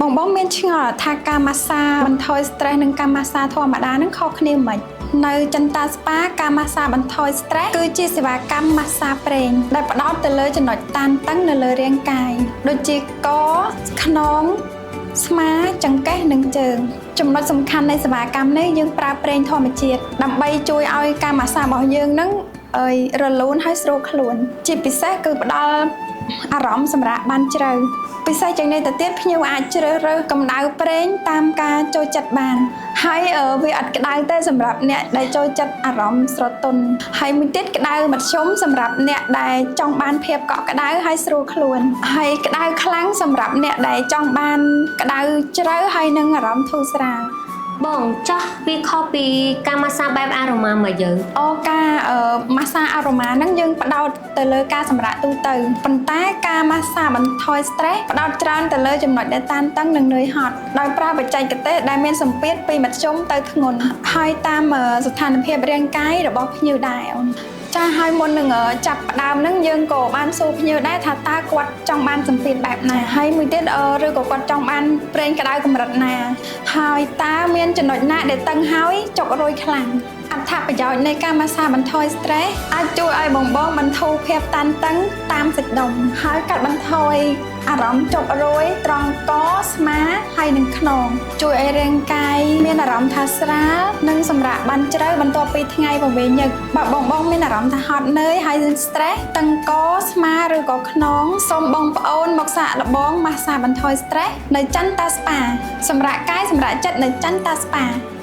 បងបងមានឆ្ងល់ថាការម៉ាស្សាបន្ថយ stress និងការម៉ាស្សាធម្មតានឹងខុសគ្នាមិននៅចិន្តាស្ប៉ាការម៉ាស្សាបន្ថយ stress គឺជាសេវាកម្មម៉ាស្សាប្រេងដែលផ្ដោតទៅលើចំណុចតានតឹងនៅលើរាងកាយដូចជាកខ្នងស្មាចង្កេះនិងជើងចំណុចសំខាន់នៃសេវាកម្មនេះយើងប្រើប្រេងធម្មជាតិដើម្បីជួយឲ្យការម៉ាស្សារបស់យើងនឹងអើយរលូនហើយស្រួលខ្លួន ជាពិសេសគឺផ្ដល់អារម្មណ៍សម្រាកបានជ្រៅពិសេសជាងនេះទៅទៀតភ្ញៀវអាចជ្រើសរើសកម្ដៅប្រេងតាមការចូលចិត្តបាន ហើយវាអត់ក្តៅទេសម្រាប់អ្នកដែលចូលចិត្តអារម្មណ៍ស្រទន់ហើយមួយទៀតក្តៅមធ្យមសម្រាប់អ្នកដែលចង់បានភាពកក់ក្ដៅហើយស្រួលខ្លួនហើយក្តៅខ្លាំងសម្រាប់អ្នកដែលចង់បានក្តៅជ្រៅហើយនឹងអារម្មណ៍ធូរស្រាល បងចោះវាខុសពីការម៉ាស្សាបែបអារ៉ូម៉ាមកយើង អូការម៉ាស្សាអារ៉ូម៉ាហ្នឹងយើងផ្ដោតទៅលើការសម្រាកទូទៅប៉ុន្តែការម៉ាស្សាបន្ថយ stress ផ្ដោតច្រើនទៅលើចំណុចដែលតានតឹងនិងនឿយហត់ដោយប្រើបច្ចេកទេសដែលមានសម្ពាធពីមធ្យមទៅធ្ងន់ហើយតាមស្ថានភាពរាងកាយរបស់ភ្ញៀវដែរអូនចាហើយមុននឹងចាប់ផ្ដើមហ្នឹងយើងក៏បានសួរភ្ញៀវដែរថាតើគាត់ចង់បានសម្ពាធបែបណាហើយមួយទៀតឬក៏គាត់ចង់បានប្រេងក្តៅកម្រិតណាហើយតើមានចំណុចណាដែលតឹងហើយចុករយខ្លាំងអត្ថប្រយោជន៍នៃការម៉ាស្សាបន្ថយ stress អាចជួយឲ្យបងបងបន្ធូរភាពតានតឹងតាមសាច់ដុំហើយកាត់បន្ថយអារម្មណ៍ចុករយត្រង់កស្មាហើយនិងខ្នងជួយឲ្យរាងកាយមានអារម្មណ៍ថាស្រាលនិងសម្រាកបានជ្រៅបន្ទាប់ពីថ្ងៃវង្វេងញឹកបើបងបងមានអារម្មណ៍ថាហត់នឿយហើយនឹង stress តឹងកស្មាឬក៏ខ្នងសូមបងប្អូនមកសាកល្បងម៉ាស្សាបន្ថយ stress នៅចន្ទតាស្ប៉ាសម្រាកកាយសម្រាកចិត្តនៅចន្ទតាស្ប៉ា។